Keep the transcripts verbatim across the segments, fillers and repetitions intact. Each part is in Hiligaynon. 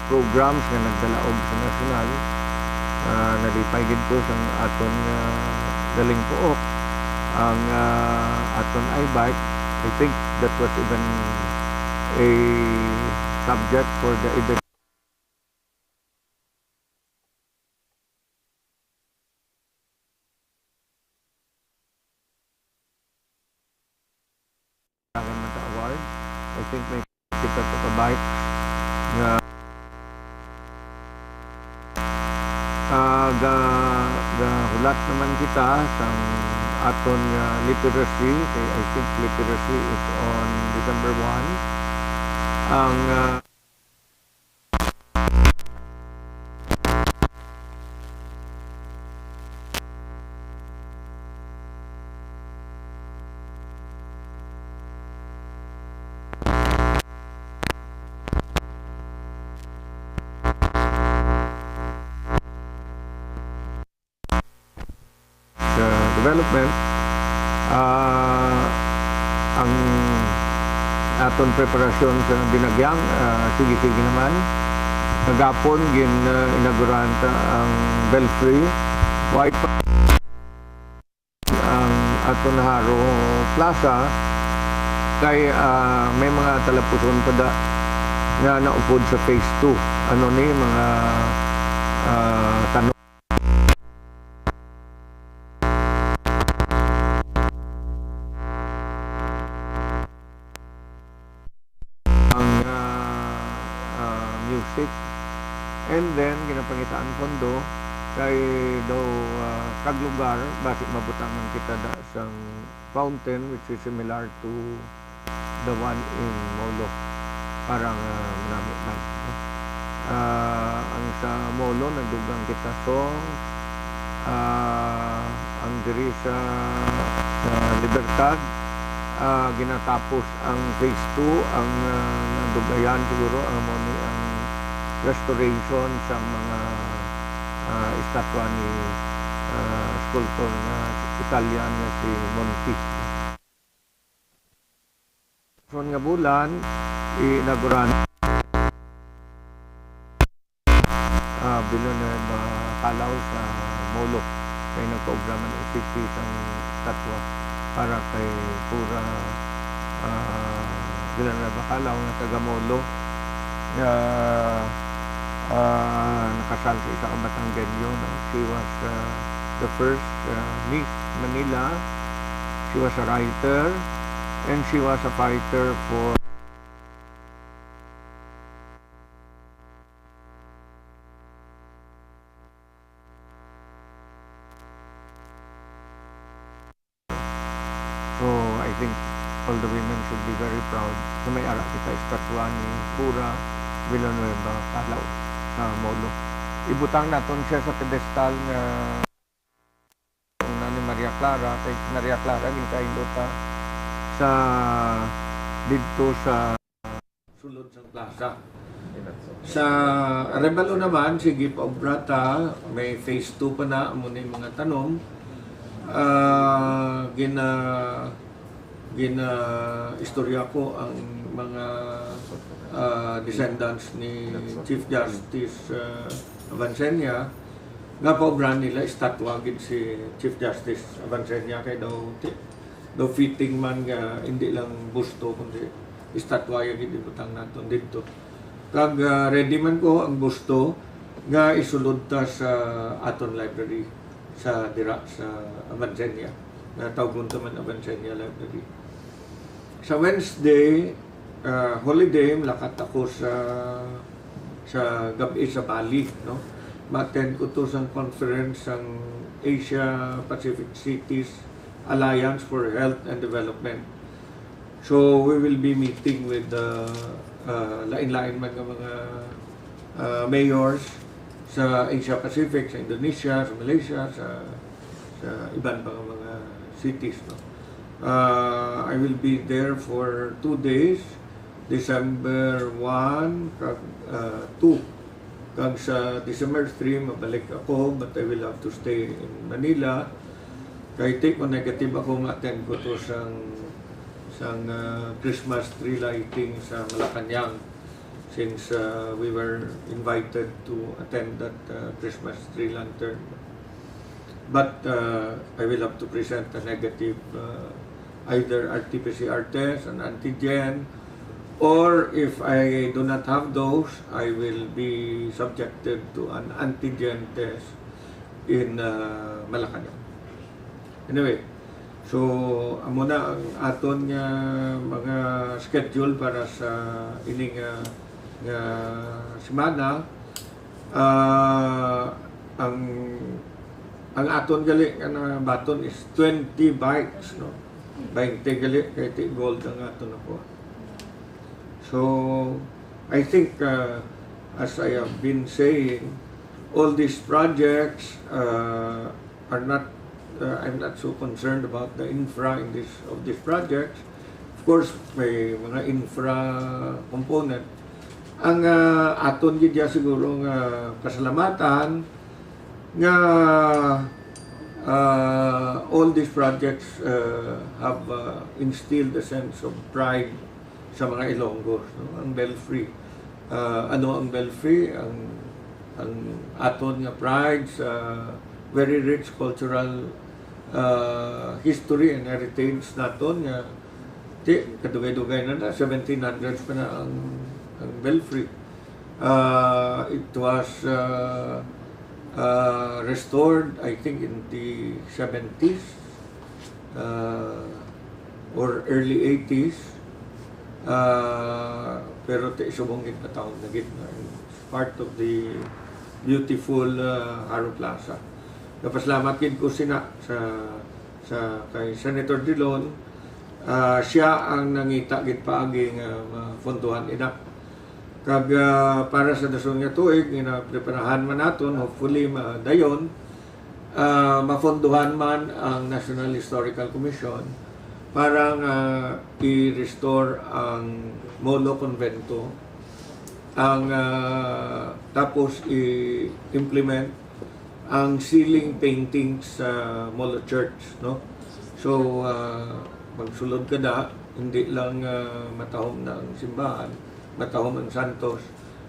programs nga nagdalaog sa nasyonal, ah, nalipay gid ko sang aton nga galing puok, ang, ah, aton iBike. I think that was even a subject for the event. Dagan man ta award. I think may kita to ka bikes nga, ah, ga-, gahulat naman kita sang aton nga literacy. Kay I think literacy is on December one. Ang, ah, sa development, ah, ang aton preparasyon sa Dinagyang, ah, sige-sige naman. Kagapon, gin, ah, inaugurahan ta ang belfry. Wa pa ang aton Jaro Plaza kay, ah, may mga talapuson pa da nga naupod sa phase two. Ano ni, mga, ah, tanom. Ang, ah, ah, music. And then, ginapangitaan pondo kay daw, ah, kag lugar, basi mabutangan kita da sang fountain, which is similar to the one in Molo, para nga manami man. Ah, ang sa Molo, nagdugang kita song. Ah, ang diri sa, sa Libertad, ah, ginatapos ang phase two, ang, ah, nadugayan siguro, ang mo ni ang restoration sa mga, ah, estatwa ni, ah, sculptor nga Italian nga si Monti. Sunod nga bulan, i-inauguran, ah, Villanueva Calao sa Molo. Kay nagpaobra man ang city sang estatwa para kay Pura, ah, Villanueva Calao nga taga Molo, nga, ah, nakasal sa isa ka Batanggenyo, no? She was, ah, the first, ah, Miss Manila. She was a writer and she was a fighter for So, I think all the women should be very proud na may ara kita estatwa ni Pura Villanueva Calao sa Molo. Ibutang naton siya sa pedestal nga una ni Maria Clara, kay si Maria Clara ginkailo ta sa didto sa sulod sang plaza. Sa Arevalo naman, sige pa obra ta, may phase two pa na, amo ni mga tanom. Ah, gina-, gina-istorya ko ang mga, ah, descendants ni Chief Justice, ah, Avancenia, nga paobrahan nila estatwa gid si Chief Justice Avancenia, kay daw ti-, daw fitting man nga hindi lang busto, kundi estatwa ya gid ibutang naton didto. Kag, ah, ready man ko ang busto nga isulod ta sa aton library sa dira sa Avancenia, nga tawgon ta man Avancenia Library. Sa Wednesday, ah, holiday, malakat ako sa, sa gab-i sa Bali, no? Ma-attend ko to sang conference sang Asia Pacific Cities Alliance for Health and Development. So, we will be meeting with the, uh, lain-lain man nga mga, uh, mayors sa Asia Pacific, sa Indonesia, sa Malaysia, sa, sa iban pa nga mga cities, no? Uh, I will be there for two days, December one kag, uh, two. Kag sa December three, mabalik ako, but I will have to stay in Manila. Kay take ko negative ako, ma-attend ko to sang, sang, ah, Christmas tree lighting sa Malacañang. since uh, we were invited to attend that uh, Christmas tree lantern. But uh, I will have to present a negative, uh, either R T P C R test, an antigen, or if I do not have those, I will be subjected to an antigen test in uh, Malacañang. Anyway, so amo na ang aton nga mga schedule para sa ining uh, nga semana. Ah, ang ang aton gali nga nabaton is twenty bikes, no? Twenty gali kay ti gold ang aton ako. So, I think uh, as I have been saying, all these projects uh, are not uh, I'm not so concerned about the infra in this of these projects. Of course, may mga infra component. Ang uh, aton gid ya siguro nga pasalamatan nga uh, all these projects uh, have uh, instilled a sense of pride sa mga Ilonggos, no? Ang belfry. Uh, ano ang belfry? Ang ang aton nga pride sa very rich cultural uh, history and heritage naton nga ti kadugay-dugay na na seventeen hundreds pa na ang ang belfry. Uh, it was uh, uh, restored, I think, in the seventies uh, or early eighties. Uh, pero ti subong gid patawon na gid na part of the beautiful uh, Haro Plaza. Napasalamat gid ko sina sa sa kay Senator Drilon. Uh, siya ang nangita gid paagi nga mafunduhan ina. Kag uh, para sa dason nga tuig, ginapreparahan man naton, hopefully madayon, uh, mafunduhan man ang National Historical Commission para nga i-restore ang Molo Convento, ang uh, tapos i-implement ang ceiling painting sa Molo Church, no? So, uh, magsulod ka da, hindi lang uh, matahom na ang simbahan, matahom ang santos.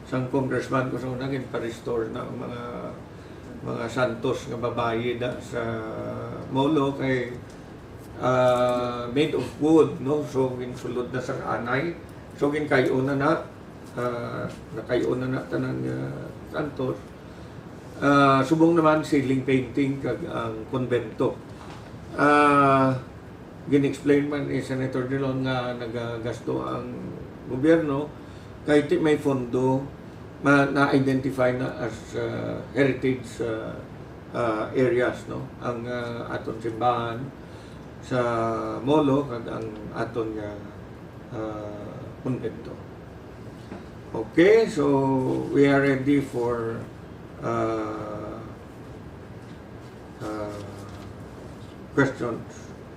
Sang congressman ko sa una, ginpa-restore na ang mga mga santos nga babayi da sa Molo kay uh, made of wood, no? So, ginsulod na sa anay. So, ginkay-o na na. Uh, nakay-o na na tanan nga santos. Uh, subong naman ceiling painting kag ang konbento. Uh, gin-explain man ni Senator Drilon nga nagagasto ang gobyerno kay ti may fondo ma na-identify na as uh, heritage uh, uh, areas, no, ang uh, aton simbahan sa Molo kag ang aton nga uh, konbento. Okay, so we are ready for uh, uh, questions.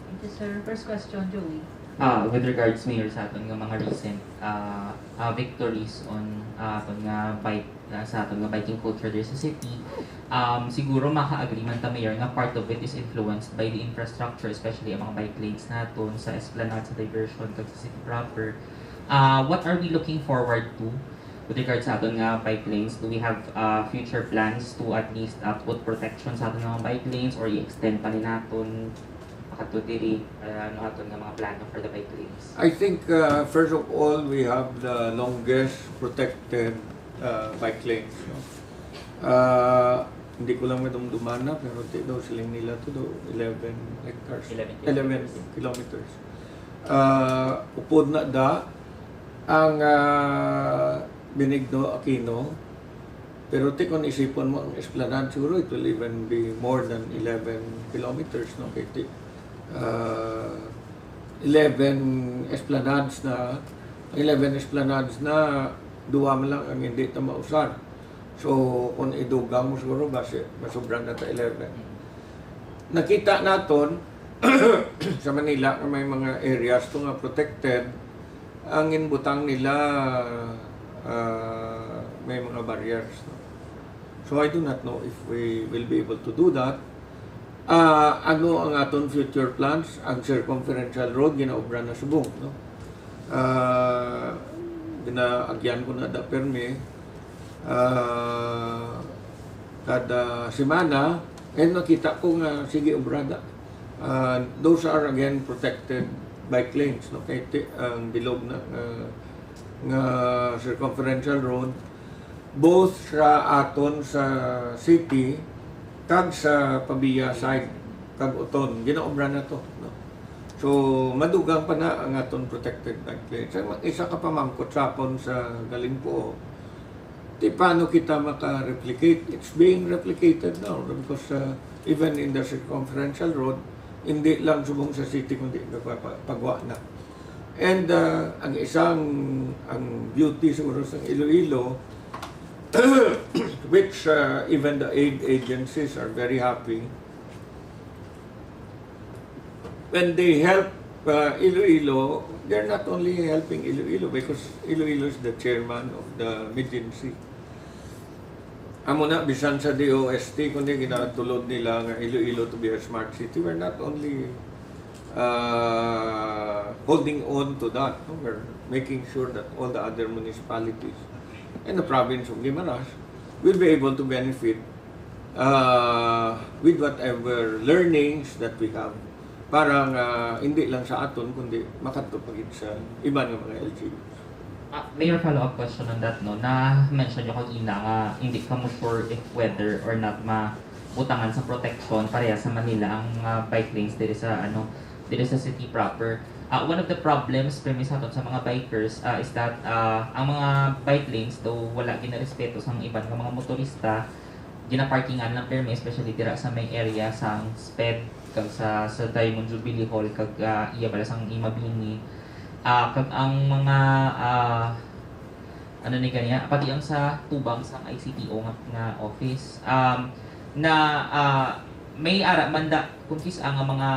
Thank you, sir. First question, Joey. Ah, with regards, Mayor, sa aton nga mga recent ah, ah, victories on ah, aton nga bike ah, sa aton nga biking culture diri sa city, um, siguro maka-agree man ta, Mayor, nga part of it is influenced by the infrastructure, especially ang mga bike lanes naton sa Esplanade, sa Diversion, kag sa city proper. Ah, what are we looking forward to with regards sa aton nga bike lanes? Do we have ah, future plans to at least ah, put protection sa aton nga mga bike lanes or i-extend pa ni naton? Makadto diri, uh, ano aton nga mga plano for the bike lanes? I think uh, first of all, we have the longest protected uh, bike lanes. No? Uh, hindi ko lang madumduman na, pero ti daw siling nila to do eleven hectares. Eleven eleven kilometers. Kilometers. Uh, upod na da ang uh, Benigno Aquino, pero ti kung isipon mo ang Esplanade, siguro it will even be more than eleven kilometers, no? Kay ti, uh, eleven Esplanades na, ang eleven Esplanades na, duwa man lang ang hindi ta mausar. So, kung idugang mo siguro, basi, masubra na ta eleven. Nakita naton sa Manila nga may mga areas to nga protected, ang ginbutang nila uh, may mga barriers. No? So I do not know if we will be able to do that. Uh, ano ang aton future plans? Ang circumferential road, ginaobra na subong. No? Uh, Naagyan ko na da permi, ah, kada semana, and nakita ko nga sige obrada. Ah, those are again protected bike lanes, no? Kay ti-, ang bilog na nga, nga circumferential road, both sa aton sa city kag sa Pavia side kag Oton, ginaobra na to, no? So, madugang pa na ang aton protected bike lane. Sa isa ka pamangkot sa akon sa galing po, ti paano kita maka-replicate? It's being replicated now because, uh, even in the circumferential road, hindi lang subong sa city kundi nagpapa-, pagwa na. And, uh, ang isang, ang beauty siguro sa Iloilo, which, uh, even the aid agencies are very happy, when they help, uh, Iloilo, they're not only helping Iloilo because Iloilo is the chairman of the MIDENCI. Amo na, bisan sa D O S T, kundi ginatulod nila nga Iloilo to be a smart city, we're not only, uh, holding on to that, no? We're making sure that all the other municipalities and the province of Guimaras will be able to benefit, uh, with whatever learnings that we have para nga hindi lang sa aton, kundi makadto pa gid sa iban nga mga L G Us. Ah, Mayor, follow-up question on that, no? Na-mention nyo kagina nga hindi kamo sure if whether or not mabutangan sa protection pareha sa Manila ang mga bike lanes diri sa, ano, diri sa city proper. Ah, one of the problems, permi sa aton sa mga bikers, ah, is that, ah, ang mga bike lanes, though wala ginarespeto sang iban nga mga motorista, ginaparkingan lang permi, especially dira sa may area sang SPED kag sa, sa Diamond Jubilee Hall kag, ah, iya bala sang Imabini. Ah, kag ang mga, ah, ano ni ganiya, pati ang sa tubang sang I C T O nga, nga office. Um, na, ah, may ara man da kung kis-a nga mga,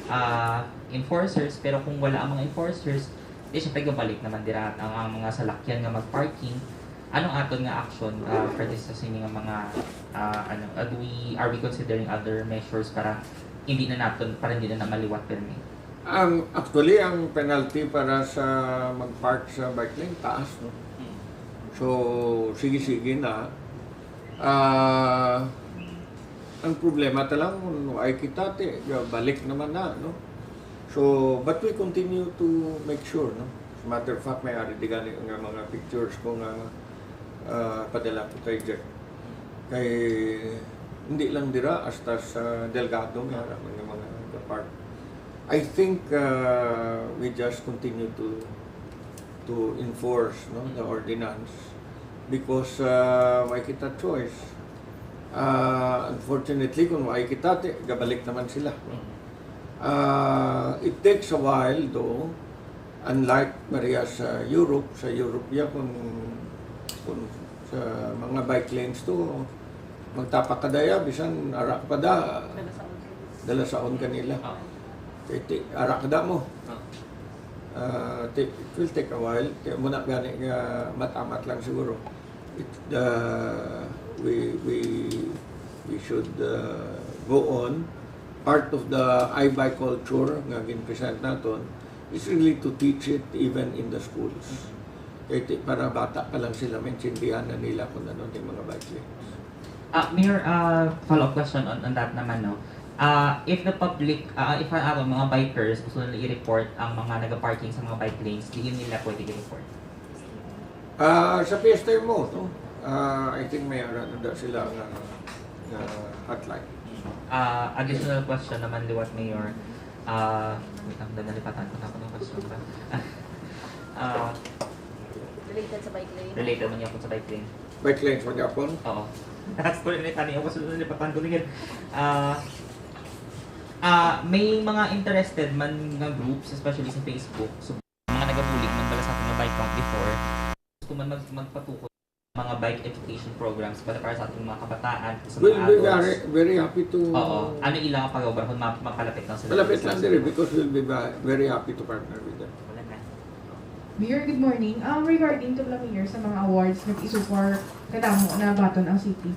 ah, enforcers, pero kung wala ang mga enforcers, di syempre gabalik naman dira ang, ang mga salakyan nga mag-parking. Anong aton nga action, ah, for this sa sini nga mga, ah, ano, ah, do we, are we considering other measures para hindi na naton, para hindi na, na maliwat permi? Ang, actually, ang penalty para sa mag-park sa bike lane, taas, no? Hmm. So, sige-sige na. Ah, ang problema ta lang, kung ay kita, ti, balik naman na, no? So, but we continue to make sure, no? As a matter of fact, may ari di gani nga mga pictures ko nga, ah, padala ko kay Jack. Kay hindi lang dira, hasta sa Delgado, may ara man nga mga park. I think, ah, we just continue to, to enforce, no, the ordinance because, ah, may kita choice. Ah, unfortunately, kung may kita, ti, gabalik naman sila, no? Ah, it takes a while, though. Unlike pareha sa Europe, sa Europe ya, kung, kung sa mga bike lanes to, magtapak ka daya, bisan ara ka pa da, dalasaon ka nila. Ah. Kay ti-, ara ka da mo. Ah. Ah, ti-, it will take a while. Kaya muna gani nga matamat lang siguro. It, uh, we, we, we should, uh, go on. Part of the iBiculture nga gin-present naton is really to teach it even in the schools. Mm-hmm. Kay ti-, para bata pa lang sila, maintindihan na nila kung ano yung mga bike lanes. Ah, Mayor, ah, follow-up question on, on that naman, no? Ah, if the public, ah, if ang aton mga bikers gusto nila i-report ang mga nag-parking sa mga bike lanes, diin nila pwede i-report? Ah, sa P S T M O, no? Ah, I think may ara na da sila nga, nga hotline. Ah, additional question naman liwat, Mayor. Ah, wait lang, nalipatan ko na ako ng question ba? Ah, Related sa bike lane. Related man gyapon sa bike lane. Bike lanes man gyapon? Oo. Actually, may tani ako sa nalipatan ko, ligid. Ah, ah, may mga interested man nga groups, especially sa Facebook. So, mga nagabulig man pala sa aton nga bike count before. Gusto man mag-, magpatukod mga bike education programs para, para sa ating mga kabataan, sa mga We'll be adults. Very, very happy to Oo. Ano ila nga pag-obra kung ma-, mapalapit lang sila Malapit sa lang diri because we'll be ba-, very happy to partner with them. Wala na. Mayor, good morning. Um, regarding to pala, Mayor, sa mga awards, nag-isupar kadamo na baton ang city.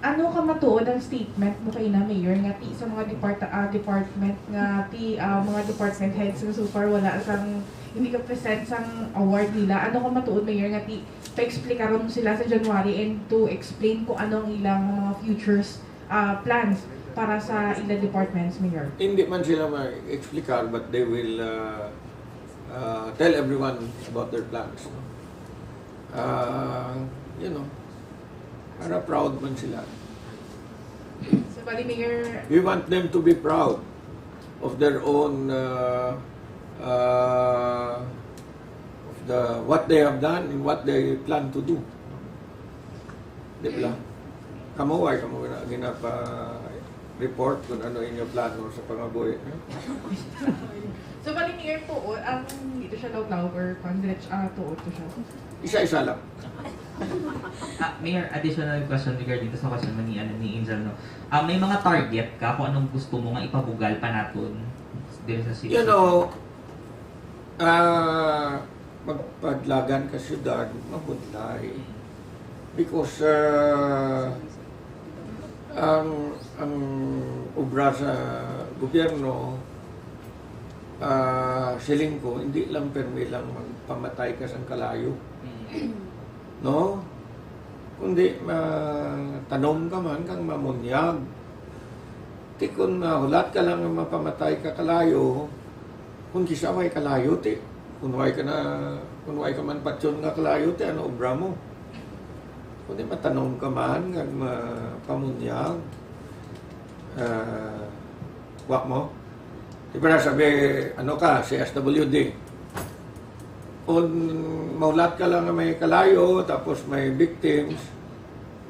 Ano ka matuod ang statement mo kaina, Mayor, nga ti sa mga depart-, ah, department nga ti, ah, mga department heads nga so far wala sang, hindi ka present sang award nila? Ano ka matuod, Mayor, nga ti pa-explikaron mo sila sa January and to explain kung ano ang ilang mga futures, ah, plans para sa ila departments, Mayor? Hindi man sila ma-explicar, but they will, uh, uh, tell everyone about their plans, no? Uh, you know, para proud man sila. So, bali, Mayor, we want them to be proud of their own, uh, uh, of the, what they have done and what they plan to do. Di ba? Kamo, wala kamo gina-, ginapa-report kung ano inyo plano sa pangabuhi, no? So, bali, Mayor, tuod ang, dito siya daw, flower, congrats, ah, tuod to siya. Isa-isa lang. Ah, Mayor, additional question regarding sa question man ni, ano, ni Angel, no? Ah, may mga target ka kung anong gusto mo nga ipabugal pa naton diri sa city? You know, ah, magpadlagan ka siyudad, mabudlay. Because, ah, ang, ang obra sa gobyerno, ah, siling ko, hindi lang permi lang magpamatay ka sang kalayo. Mm. No? Kundi, ma-, tanom ka man kang mamunyag. Ti kun mahulat ka lang nga mapamatay ka kalayo, kun kisa way kalayo, ti, kun way ka na, kun way ka man patyon nga kalayo, ti, ano obra mo? Kundi matanom ka man, nga mapamunyag, ah, wa mo? Di ba na sabi, ano ka, C S W D? Kung mahulat ka lang nga may kalayo, tapos may victims,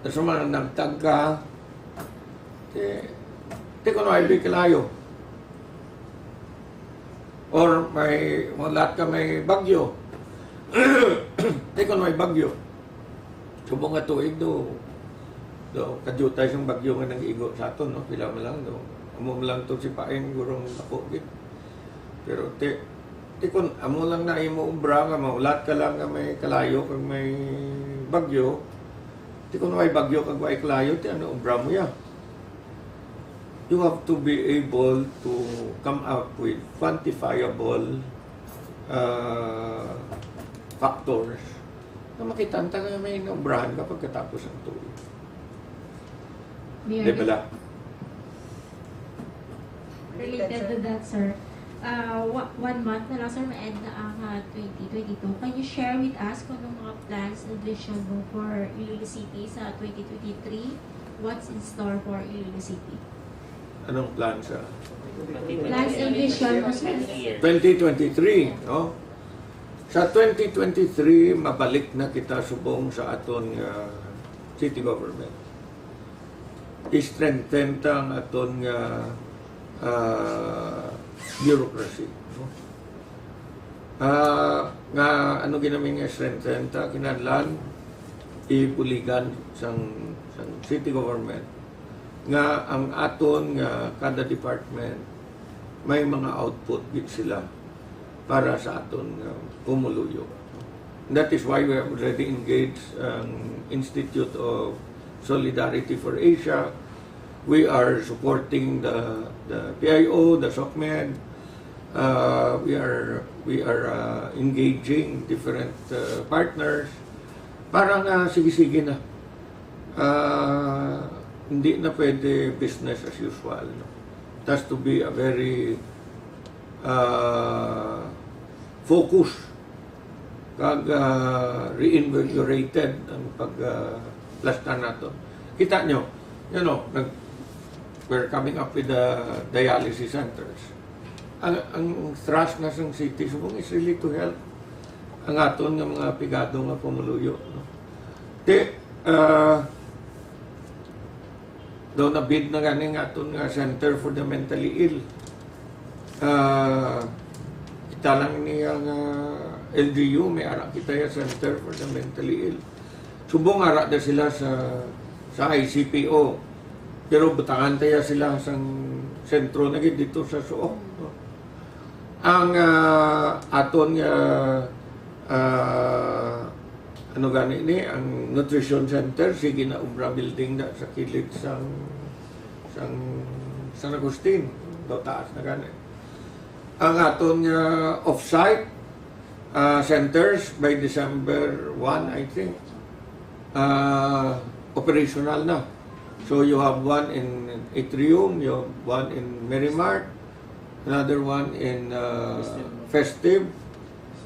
tapos managtag ka, ti, ti kuno ay kalayo. Or may, mahulat ka may bagyo. Ti kuno may bagyo. Subong nga tuig do, do, kadyutay sang bagyo nga nag-igo sa aton, no? Pila man lang, do. Amo man lang to si Paeng, gurong ako, gid. Pero ti, ti kun amo lang na imo obra nga mahulat ka lang nga may kalayo kag may bagyo, ti kun may bagyo kag may kalayo, ti ano obra mo ya? You have to be able to come up with quantifiable, uh, factors na makita ta nga may naobrahan ka pagkatapos ang tuig. Mayor, di bala? Related to that, sir, uh, wa-, one month na lang, sir, ma-end na ang, uh, twenty twenty-two. Can you share with us kung anong mga plans and vision mo for Iloilo City sa twenty twenty-three? What's in store for Iloilo City? Anong plan sa Plans and vision mo, sir. Twenty twenty-three, no? Sa twenty twenty-three, mabalik na kita subong sa aton nga city government. I-strengthen ta ang aton nga, ah, bureaucracy, no? Ah, nga ano ginaming nga strengthen ta, kinahanglan ibuligan sang, sang city government nga ang aton nga kada department may mga output gid sila para sa aton nga pumuluyo. That is why we have already engaged ang Institute of Solidarity for Asia. We are supporting the, the P I O, the SOCMED. Uh, we are, we are, uh, engaging different, uh, partners para nga sige-sige na. Ah, hindi na pwede business as usual, no? It has to be a very, ah, focus kag, ah, reinvigorated ang pag, ah, plasta nato. Kita nyo, you know, nag-, we're coming up with the dialysis centers. Ang, ang thrust na sang city subong is really to help ang aton nga mga pigado nga pumuluyo, no? Ti, ah, daw na-bid na gani nga aton nga Center for the Mentally Ill. Ah, kita lang ni ang, ah, L G U, may ara kita ya Center for the Mentally Ill. Subong ara da sila sa, sa I C P O. Pero butangan ta ya sila sang sentro na gid dito sa Suok, no? Ang, ah, aton nga, ah, Ano gani ni ang nutrition center, sige na, obra building na sa kilid sang, sang San Agustin, daw taas na gani. Ang aton nga off-site, ah, centers by December one, I think, ah, operational na. So you have one in Atrium, you have one in Merrimart, another one in, ah, Festive,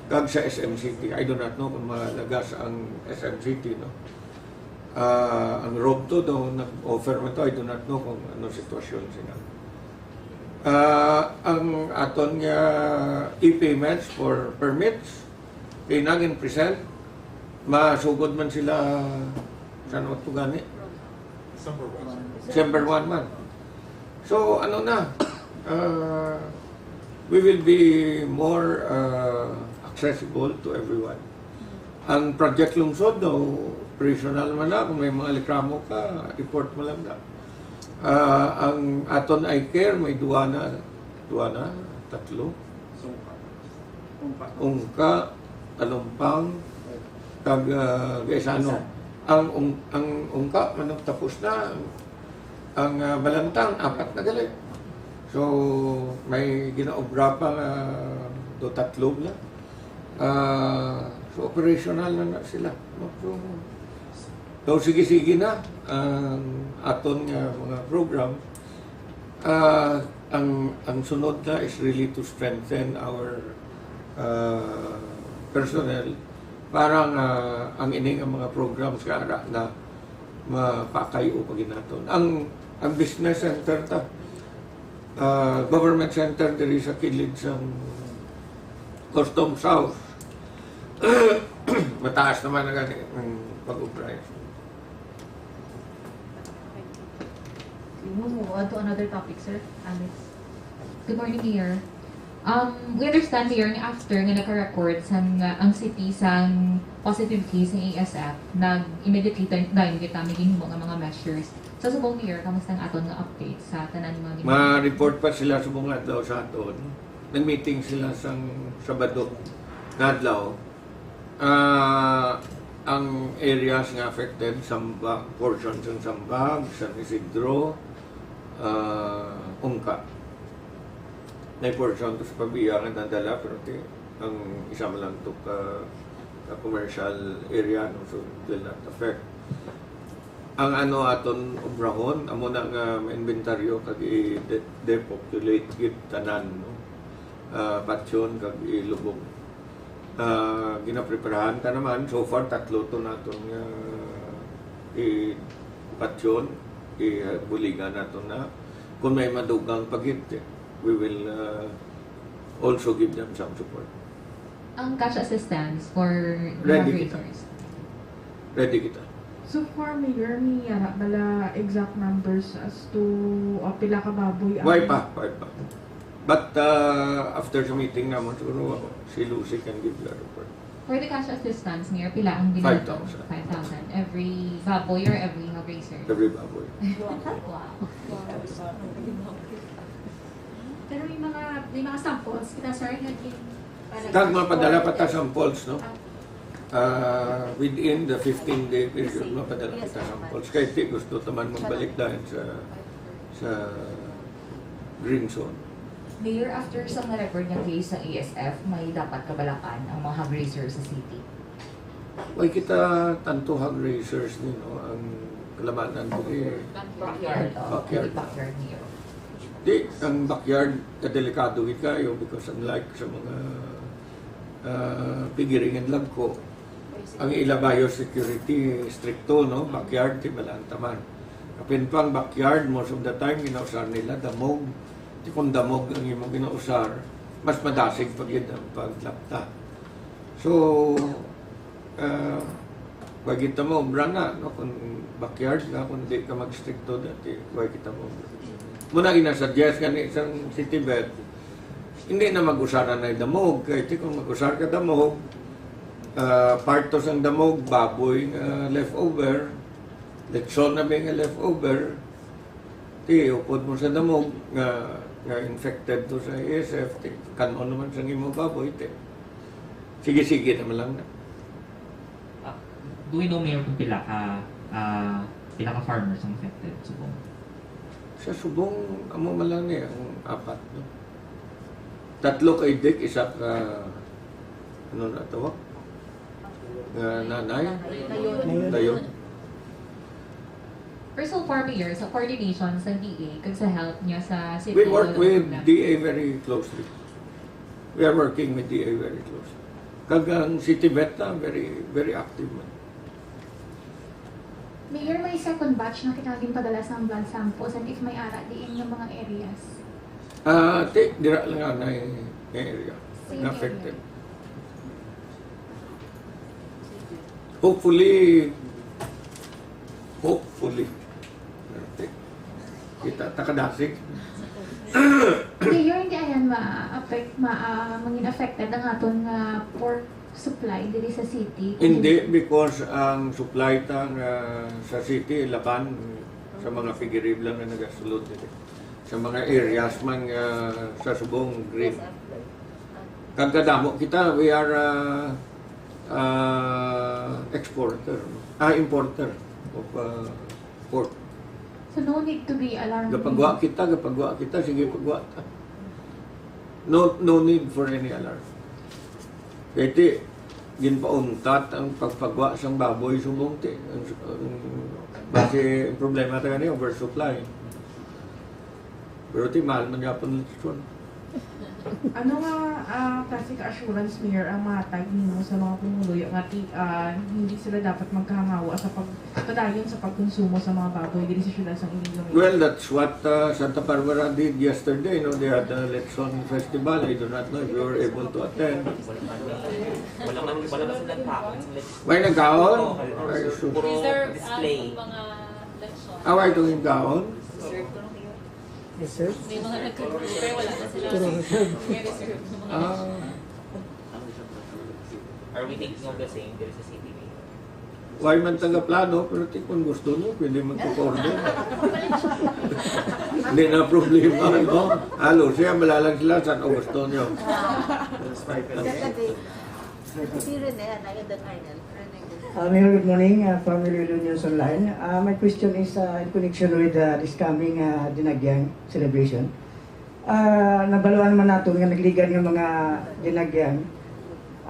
kag sa S M City. I do not know kung malagas ang S M City, no? Ah, ang Robto daw nag-offer man to, I do not know kung ano sitwasyon sila. Ah, ang aton nga e-payments for permits, kay nagin present, masugod man sila sa ano to gani? December one. December one man. So, ano na, ah, we will be more, ah, accessible to everyone. Ang Project Lungsod, no, operational man na. Kung may mga reklamo ka, report mo lang na. Ah, ang aton eye care, may duwa na, duwa na, tatlo. Ungka, Talumpang, kag, ah, Gaisano. Ang ung-, ang Ungka, manong tapos na. Ang, ah, Balantang, apat na gali. So, may ginaobra pa nga do tatlo na. Ah, so, operational na na sila. So, daw sige-sige na ang aton nga mga program. Ah, ang, ang sunod na is really to strengthen our, ah, personnel para nga ang ini nga mga programs nga ara na mapakay-o pa gid naton. Ang, ang business center ta, ah, government center diri sa kilid sang Custom South. Mataas naman na gani ang pag-obra. We move on to another topic, sir. Alex. Good morning, Mayor. Um, we understand, Mayor, nga after nga nagka-report sang, uh, ang city sang positive case ng A S F, nag-, immediately tayo, dayon kita may ginhimo nga mga measures. Sa subong, Mayor, kamusta ang aton nga update sa tanan nga mga ginhimo? Ma-report pa sila subong adlaw sa aton. Nag-meeting sila sang Sabado nga adlaw. Ah, ang areas nga affected, Samba-, portion sang Sambag, San Isidro, ah, Ungka. May portion to sa Pavia nga nadala, pero ti-, ang isa man lang to ka, ka commercial area, no, so it will not affect. Ang ano aton obrahon, amo na nga ma-inventaryo kag i-de-, depopulate gid tanan, no? Ah, patyon kag ilubong. Ah, ginapreparahan ta naman. So far, tatlo to naton nga ipatyon, ibuligan nato na. Kung may madugang pa gid, we will, ah, also give them some support. Ang cash assistance for the Ready kita. fundraisers? Ready kita. So far, Mayor, may yara bala exact numbers as to, uh, pila ka baboy ang Why pa? Why pa? But, uh, after the meeting naman, siguro si Lucy can give the report. For the cash assistance, Mayor, pila ang binigay? Five thousand. Five thousand. Every baboy or every hog raiser? Every baboy. Wow. Pero may mga, may mga samples kita, sir, nga gin-, Kag mapadala pa ta samples, no? Ah, within the fifteen-day period, mapadala kita samples. Kay ti gusto ta man magbalik dahil sa, sa green zone. Mayor, after sa na-record nga case sa A S F, may dapat kabalakan ang mga hog raiser sa city? Way kita tanto hog raisers ni, no? Ang kalabanan ko, eh, Backyard, oh, backyard. Backyard, Mayor. Di, ang backyard, kadelikado gid kayo because unlike sa mga, ah, piggery nga lagko, ang ila biosecurity stricto, no? Backyard, di balaan taman. Kapin pang backyard, most of the time, ginausar nila damog. Di kung damog ang imong ginausar, mas madasig pa gid ang paglapta. So, ah, wa gid ta maobra na, no? Kung backyard nga, kung di ka mag-stricto dati, wa gid ta maobra. Muna ginasuggest gani sang City Vet, hindi na mag-usaran na damog. Kay ti kung mag-usar ka damog, ah, part to sang damog, baboy nga leftover, lechon na may nga leftover, ti upod mo sa damog nga, nga infected to sa A S F, ti kan-on naman sa imo baboy, ti. Sige-sige naman lang na. Ah, Do we know, Mayor, kung pila ka, ah, pila ka farmers ang affected subong? Sa subong, amo man lang ni ang apat, no? Tatlo ka idik, isa ka, ano na tawag? Nga nanay? Dayon. Pero so far, Mayor, sa coordination sa D A kag sa health niya sa city, We work with D A very closely. We are working with D A very closely. Kag ang city vet na, very, very active man. Mayor, may second batch na kita ginpadala sang blood samples and if may ara diin nga mga areas. Ah, ti, dira lang anay nga area Same na affected. area. Hopefully, hopefully, kita takadasig. Mayor, hindi ayan ma-affect, ma, ah, mangin affected ang aton nga pork supply diri sa city. Hindi, because ang supply ta nga sa city laban sa mga piggery lang nga nagasulod diri. Sa mga areas man nga sa subong green. Kag kadamo kita, we are uh, uh, exporter, ah, importer of uh, pork. So no need to be alarmed. Gapagwa kita, gapagwa kita, sige pagwa ta. No, no need for any alarm. Kay ti, ginpauntat ang pagpagwa sang baboy subong ti. Ang, ang, basi ang problema ta gani oversupply. Pero ti mahal man gyapon ang lechon. Ano nga ah, klase ka assurance, Mayor, ang matag nimo sa mga pumuluyo nga ti, ah, hindi sila dapat magkahangawa sa pagpadayon sa pagkonsumo sa mga baboy diri sa siyudad sang Iloilo, Mayor? Well, that's what uh, Santa Barbara did yesterday. No, they had a lechon festival. I do not know if you were able to attend. Wala man, wala man sila tao. May nagkaon? Ay, sus. Puro Reserve display. ang mga lechon. Awa itong yung kaon? Reserve ko lang, Mayor. Yes, sir. May mga nag-confirm, pero wala na sila. May reserve ng mga Ah, Are we thinking of the same diri sa city, Mayor? Why man taga plano, pero ti kung gusto nyo, pwede magpa-order. Hindi na problema, no? Halo siya, malalang sila sa gusto nyo. Saturday. Si Rene, and I and then Arnel. Rene, go. Uh, Mayor, good morning. Uh, from Iloilo News Online. Uh, my question is uh, in connection with uh, this coming uh, Dinagyang celebration. Uh, nabaluan man nato nga nagligad nga mga Dinagyang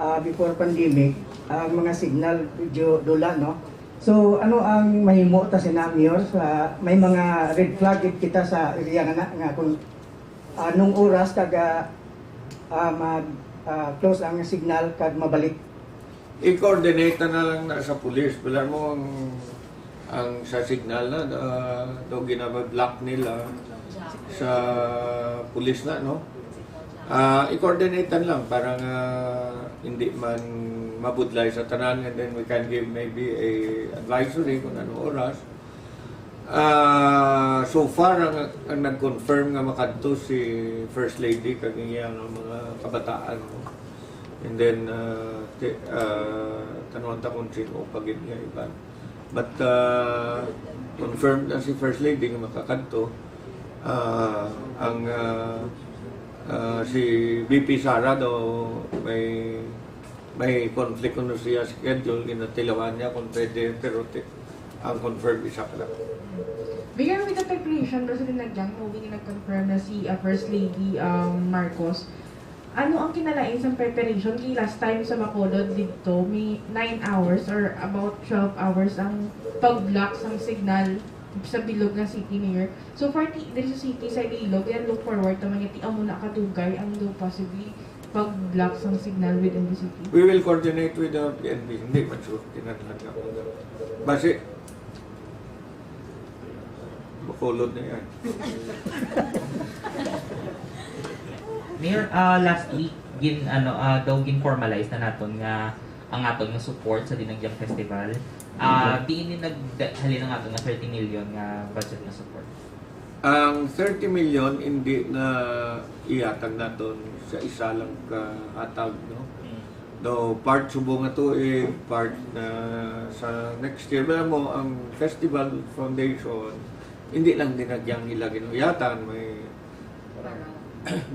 uh, before pandemic, ang mga signal medyo dula, no? So, ano ang mahimo ta sina, Mayor, sa may mga red flag gid kita sa area nga na, nga kung anong oras kag ah, ah, mag ah, close ang signal kag mabalik? I-coordinate na lang na sa pulis. Wala mo ang, ang sa signal na uh, daw ginaba-block nila sa pulis na, no? Ah, i-coordinate lang para nga hindi man mabudlay sa tanan, and then we can give maybe a advisory kung anong oras. Ah, so far ang, ang nag-confirm nga makadto si First Lady kag iya nga mga kabataan, no? And then uh, ti- uh, tanong ta kung sino pa gid nga iban. But uh, confirmed na si First Lady nga makakadto. Ah, ang ah, ah, si V P Sara daw may may conflict kuno siya schedule, ginatilawan niya kung pwede, pero ti- ang confirm isa ka lang. Mayor, with the preparation daw sa Dinagyang, knowing nga nag-confirm na si ah, First Lady um, Marcos, ano ang kinalain sa preparation? Kay last time sa Bacolod dito, may nine hours or about twelve hours ang pag-block sang signal sa bilog nga city, Mayor. So far, ti, diri sa city, sa Iloilo, kaya look forward naman nga ti amo na kadugay ang daw possibly pag-block sang signal within the city. We will coordinate with the P N P. Hindi man sure. Kinahanglan nga. Basi, Bacolod na yan. Mayor, ah, last week, gin, ano, ah, daw gin-formalize na naton nga ang aton nga support sa Dinagyang Festival. Ah, diin ni naghalin ang aton nga thirty million nga budget nga support? Ang thirty million hindi na ihatag naton sa isa lang ka hatag, no? Daw part subong nga tuig, part na sa next year. Alam mo, ang Festival Foundation, hindi lang Dinagyang ila ginuyatan, may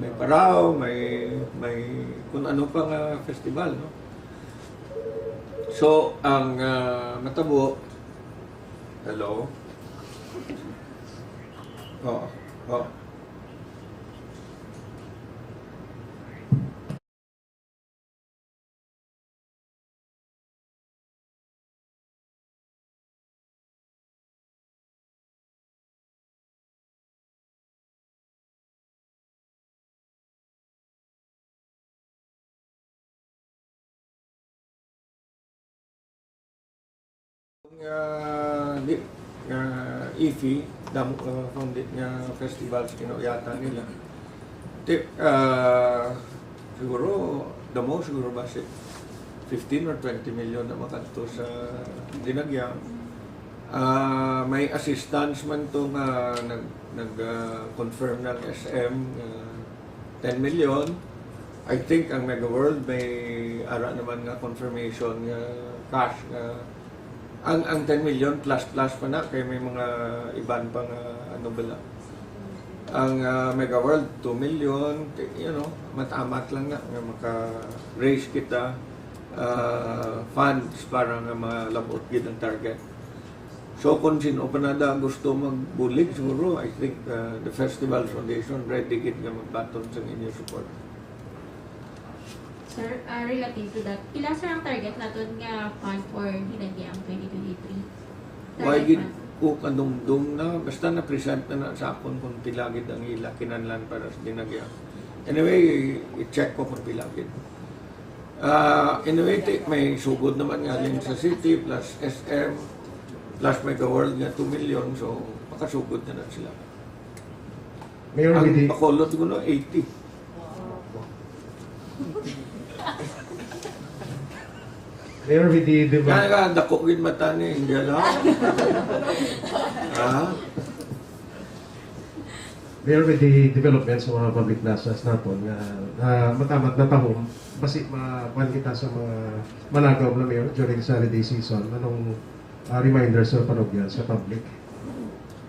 may Parao, may may kung ano pa nga festival, no? So, ang, ah, matabo, hello? Oo, oo. Nga, di, nga ifi, damo nga founded nga festivals, kinuyatan nila. Ti, ah, siguro, the most, siguro ba si fifteen or twenty million na makadto sa Dinagyang. Ah, may assistance man to nga nag, nag, ah, confirm ng S M nga ten million. I think ang Mega World may ara naman nga confirmation nga cash nga ang, ang ten million plus plus pa na kay may mga iban pa nga ano bala. Ang, ah, Mega World, two million, ti-, you know, mat-amat lang na nga maka-raise kita, ah, funds para nga malabot gid ang target. So, kung sino pa na da gusto magbulig, siguro, I think, ah, the Festival Foundation ready gid nga magbaton sa inyo support. Sir, ah, relative to that, pila, sir, ang target naton nga fund for Dinagyang twenty twenty-three? Why Target gid fund. Ko kadumdom na, basta na-present na na sa akon kung pila gid ang ila kinahanglan para sa Dinagyang. Anyway, i-check ko kung pila gid. Ah, anyway, ti-, may sugod naman nga din sa city, plus S M, plus Mega World nga two million, so makasugod na na sila. Mayor, ang with the Bacolod ko, no, eighty. Mayor, with the develop- Kaya nga, dako gid mata ni India, no? Ha? Mayor, with the development sa mga public plazas naton nga, nga matamat na tahom, basi makuan kita sa mga managaw na, Mayor, during sa holiday season, anong, ah, reminder sa panugyan sa public?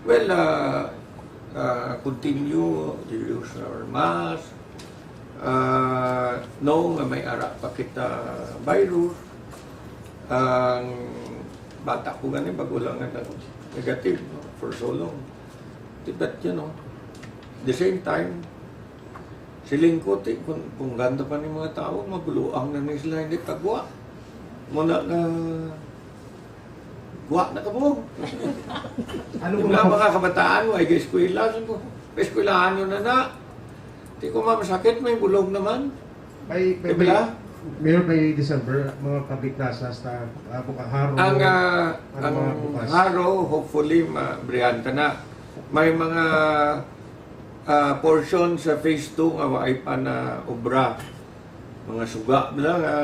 Well, ah, ah, continue to use our mask. Ah, no, nga may ara pa kita virus. Ang bata ko gani, bago lang nga nag-, negative, no, for so long. Di, but, you know, the same time, siling ko, ti, kung, kung ganda pa ni mga tao, mabuluang na ni sila, hindi kagwa. Muna nga, gwa na kamo. Ano Yung mo mga mga kabataan, way eskwela, sabi ko, "Eskwelahan nyo na na." Di ko mamasakit, may bulog naman. By, by, Di ba? By, Mayor, by December, mga public plazas ta, ah, buka, Jaro, Ang, ah, ano, ang mga bukas? Jaro, hopefully, mabrihan ta na. May mga, ah, portion sa phase two nga waay pa na obra. Mga suga bala nga,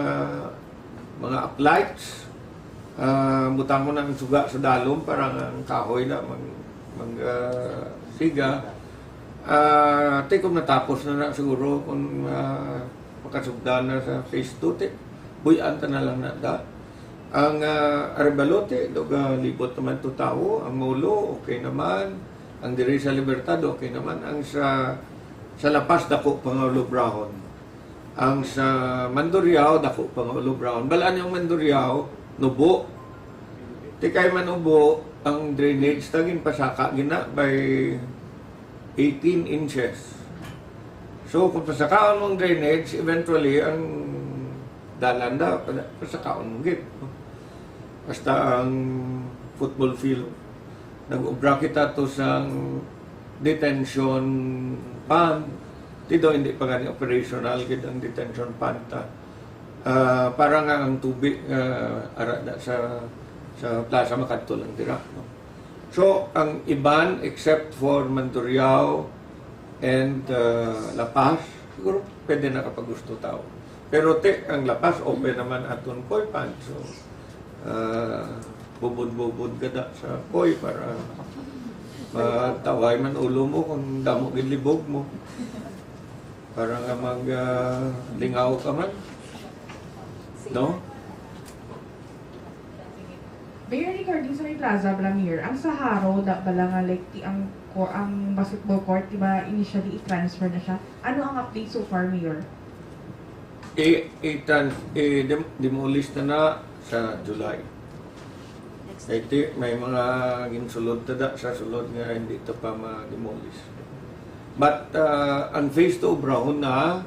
mga uplights. Ah, butang mo na ang suga sa dalom para nga ang kahoy na mag, mag, ah, siga. Ah, ti kung natapos na na siguro, kung, ah, makasugdan na sa phase two, ti, buy-an ta na lang na da. Ang, ah, Arevalo, ti, duga libot naman to tawo. Ang Molo, okay naman. Ang diri sa Libertad, okay naman. Ang sa, sa La Paz, dako pa nga ulobrahon. Ang sa Mandurriao, dako pa nga ulobrahon. Bal-an yung Mandurriao, nubo. Ti kay man ubo, ang drainage ta ginpasaka gina by eighteen inches. So, kung pasakaon mo ang drainage, eventually, ang dalan da, pada-, pasakaon mo gid. Basta ang football field, nag-obra kita to sang detention pond. Ti daw hindi pa gani operational gid ang detention pond ta. Ah, para nga ang tubig nga ara na sa, sa plaza makadto lang dira, no? So, ang iban, except for Mandurriao and, ah, La Paz, siguro pwede na kapag gusto tao. Pero ti, ang La Paz, open naman aton koi pond. So, ah, bubod-bubod ka da sa koi para mataway man ulo mo kung damo gid libog mo. Para nga mag, ah, lingaw ka man. No? Mayor, regarding sa may plaza bala, Mayor, ang sa Jaro, da bala nga, like, ti-, ang ko-, ang basketball court, di ba, initially, i-transfer na siya? Ano ang update so far, Mayor? I, i-trans-, i-dem-, demolish na na, sa July. Kay ti-, may mga ginsulod ta da sa sulod nga hindi ta pa ma-demolish. But, uh, ang phase two obrahon na,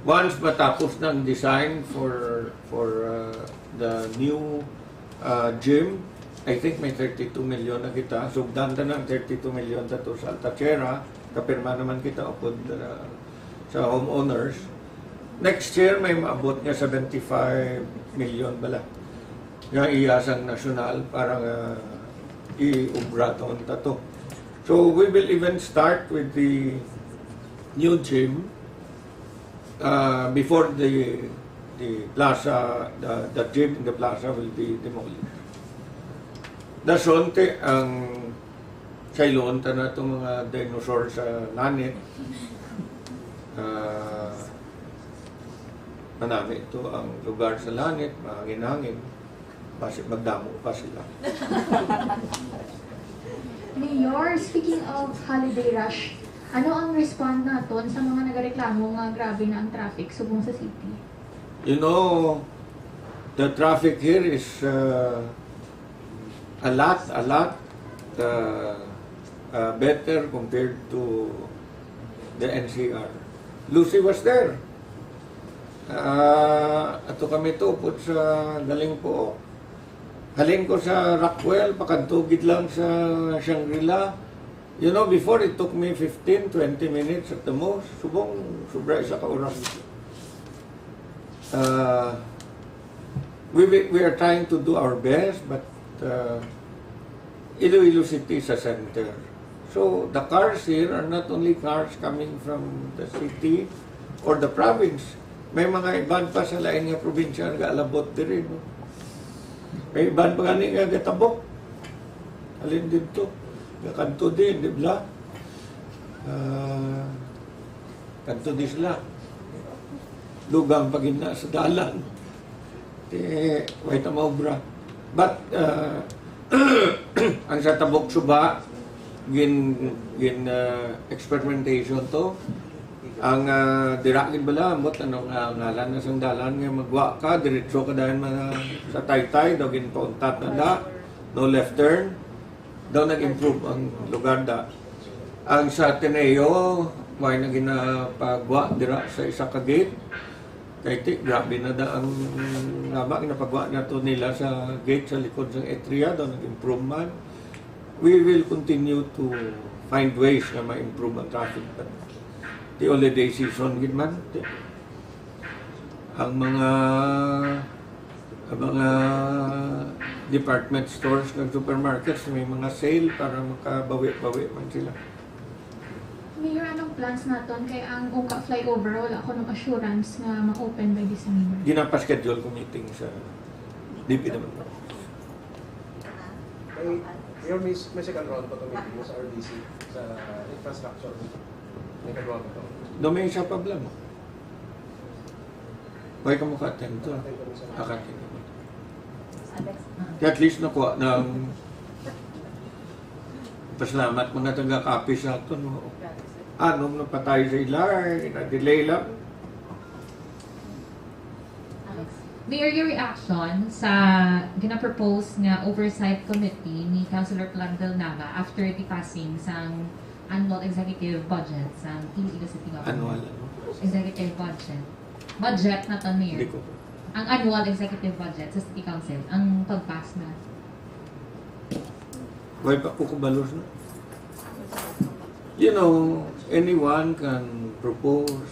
once matapos na ang design for, for, uh, the new, uh, gym, I think may thirty-two million na kita. Sugdan ta na ang thirty-two million ta to sa Alta Tierra. Kapirma naman kita upod, uh, sa homeowners. Next year, may maabot nga seventy-five million bala nga iya sang nasyonal para nga iubra taon ta to. So, we will even start with the new gym, uh, before the, the plaza, the, the gym in the plaza will be demolished. Dason ti ang sayloon ta na itong mga dinosaur sa langit. Ah, manami ito ang lugar sa langit, mahangin-hangin. Basi magdamo pa sila. Mayor, speaking of holiday rush, ano ang respond naton sa mga nagareklamo nga grabe na ang traffic subong sa city? You know, the traffic here is, uh, a lot, a lot, uh, uh, better compared to the N C R. Lucy was there. Uh, ato kami to, upod sa galing po. Halin ko sa Rockwell, pakadto gid lang sa Shangri-La. You know, before it took me fifteen, twenty minutes at the most. Subong, sobra isa ka oras. Uh, we, we, we are trying to do our best, but, uh, Iloilo City is a center. So, the cars here are not only cars coming from the city or the province. May mga iban pa sa lain nga probinsya nga alabot diri, no? May iban pa gani nga gatabok. Halin didto. Gakanto din, di ba? Ah, kanto di sila. Lugang pa gid na sa dalan. Ti, way ta maobra. But, uh, ang sa tabok suba, gin, gin, uh, experimentation to. Ang, uh, dira gid bala, ambot ano nga ngalan na sang dalan nga magwa ka, diretso ka dayon mga sa Taytay, daw ginpauntat na da, no left turn. Daw nag-improve ang lugar da. Ang sa Ateneo, may na ginapagwa dira sa isa ka gate. Kay ti, grabe na da ang lama, ginapagwa na to nila sa gate sa likod sang Etria, daw nag-improve man. We will continue to find ways nga ma-improve ang traffic. But the holiday season gid man, ti, ang mga, ang mga department stores kag supermarkets may mga sale para makabawi-bawi man sila. Mayor, anong plans naton kay ang Ungka flyover, wala ko ng assurance nga ma-open by December? Ginapaschedule ko meeting sa D P W. May, Mayor, may, may second round pa to meeting mo sa R D C, sa infrastructure. May kagawa mo to. Do may isa problema. Why ka mo ka-attend to? Aka-attend ka. Kaya at least nakuha ng pasalamat mga taga-copy sa aton, no? Anong napatay sa ila, na-delay lang. Mayor, your reaction sa ginapropose nga oversight committee ni Councilor Plumville Nava after the passing sang annual executive budget sang Iloilo City Government? Annual, ano? Executive budget. Budget na to, Mayor. Hindi ko. Ang annual executive budget sa City Council, ang pag-pass na. Why pa ko kabalo na? You know, anyone can propose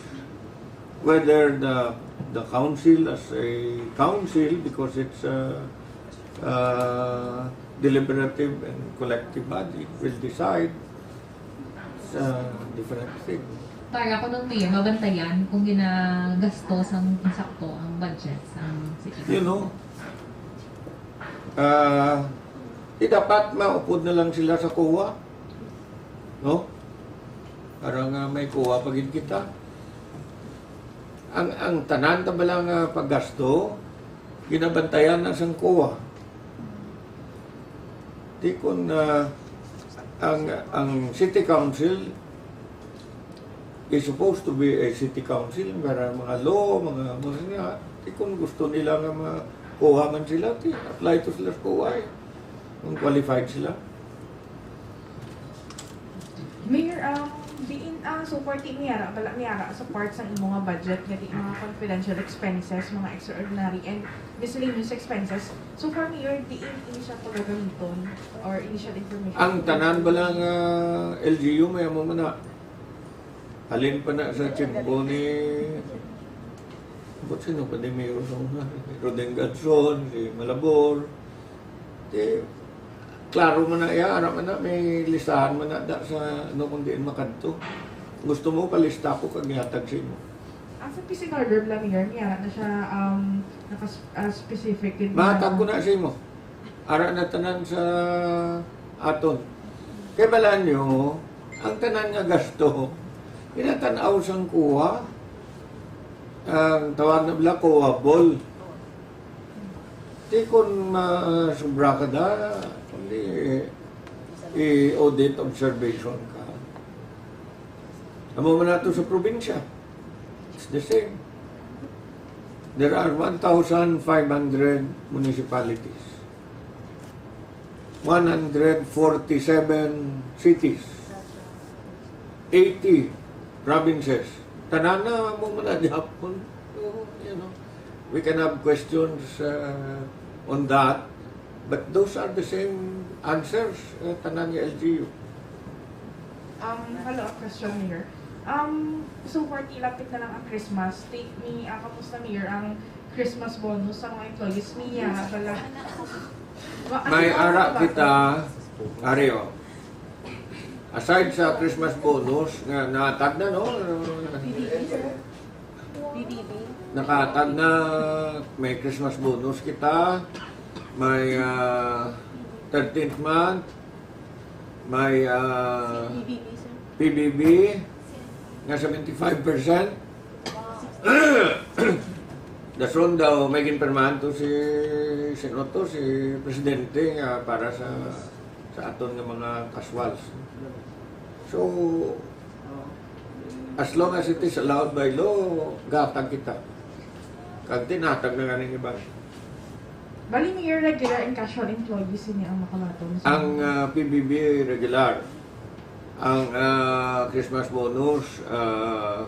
whether the the council as a council, because it's a, uh, deliberative and collective body, will decide sa different thing. Para ko nung Mayor, mabantayan kung ginagasto sang insakto ang budget sang City Council. You know, ah, di dapat maupod na lang sila sa COA. No? Para nga may COA pa gid kita. Ang, ang tanan ta bala nga paggasto, ginabantayan na sang COA. Di kun, ah, ang, ang City Council is supposed to be a City Council, para mga law, mga, mga nga, di kun gusto nila nga ma-, COA man sila, ti, apply to sila sa COA, eh. Kung qualified sila. Mayor, um, diin, ah, so forty may ara, bala may ara sa part sang imo nga budget nga di mga confidential expenses, mga extraordinary and miscellaneous expenses. So far, Mayor, diin ini siya pagagamiton or ini siya information? Ang tanan bala nga L G U may amo man na. Halin pa na sa tiyempo ni, ba't sino pa ni Mayor sa una? Rodeng Gadson, si Malabor. Di, klaro man na iya, ara man na, may listahan man na da sa ano kung diin makadto. Gusto mo, palista ko kag ihatag sa imo. Ang sa purchase order bala, Mayor, may ara na siya, um, naka-, ah, specific din. Mahatag ko na sa imo. Ara na tanan sa aton. Kay balaan nyo, ang tanan nga gasto, ginatan-aw sang COA. Ang tawag na bala, COA ball. Di kun ma-, sobra ka da, kundi i-audit observation ka. Amo man nato sa probinsya. It's the same. There are one thousand five hundred municipalities, one hundred forty-seven cities, eighty provinces. Tanana mo man na gihapon. So, you know, we can have questions, uh, on that, but those are the same answers, uh, tanan nga L G U. Um, follow-up question, Mayor. Um, so, forty, lapit na lang ang Christmas. Take me, ah, kamusta, Mayor, ang Christmas bonus sa mga employees niya? Bala. Wa-, May ano ara ba? Kita, Ario. Aside sa Christmas bonus nga natag na, no? P D B, sir? P D B. Nakatag na, may Christmas bonus kita, may, ah, thirteenth month, may, ah, P B B, sir. P B B nga seventy-five percent. Dason daw may ginpirmahan to si, sino to, si Presidente nga para sa, sa aton nga mga casuals. So, as long as it is allowed by law, gatag kita. Kag tinatag na nga ning iban. Bali, Mayor, regular and casual employees ini ang makabaton sa Ang, ah, P B B regular. Ang, ah, Christmas bonus, ah,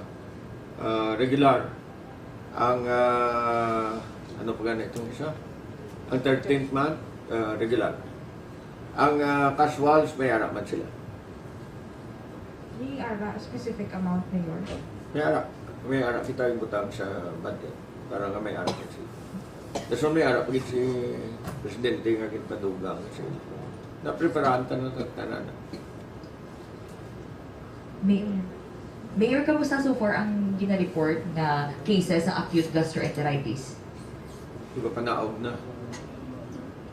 ah, regular. Ang, ah, ano pa gani itong isa? Ang thirteenth month, ah, regular. Ang, ah, casuals, may ara man sila. May ara specific amount, Mayor? May ara. May ara kita ibutang sa budget para nga may ara pa sila. Dason may ara pa gid si Presidente nga ginpadugang sa ila. Napreparahan ta na tanan. Mayor. Mayor, kamusta so far ang gina-report nga cases sa acute gastroenteritis? Di ba panaog na?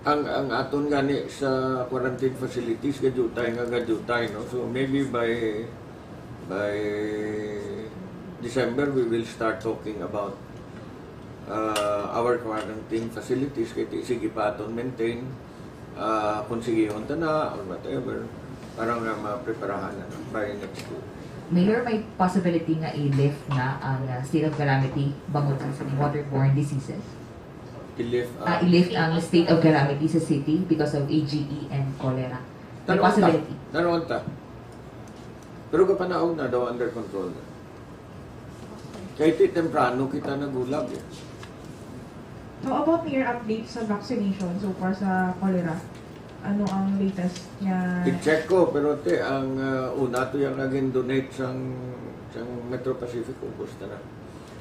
Ang, ang aton gani sa quarantine facilities, gadutay nga gadutay, no? So maybe by, by December, we will start talking about, uh, our quarantine facilities. Kay ti-, sige pa aton maintain, uh, kung sigihon ta na or whatever, para nga mapreparahan na by next year. Mayor, may possibility nga i-lift na ang uh, state of calamity bangod sa waterborne diseases? I-lift, Ah, uh, i-lift ang state of calamity sa city because of A G E and cholera. May Tanong ta. Possibility. Tanong ta. Pero kapanaog na daw, under control na. Kay ti temprano kita nagulag eh. How about your update sa vaccination so far sa cholera? Ano ang latest niya? I-check ko, pero ti, ang, uh, una to yung naging donate sang, sang Metro Pacific, ubos na na.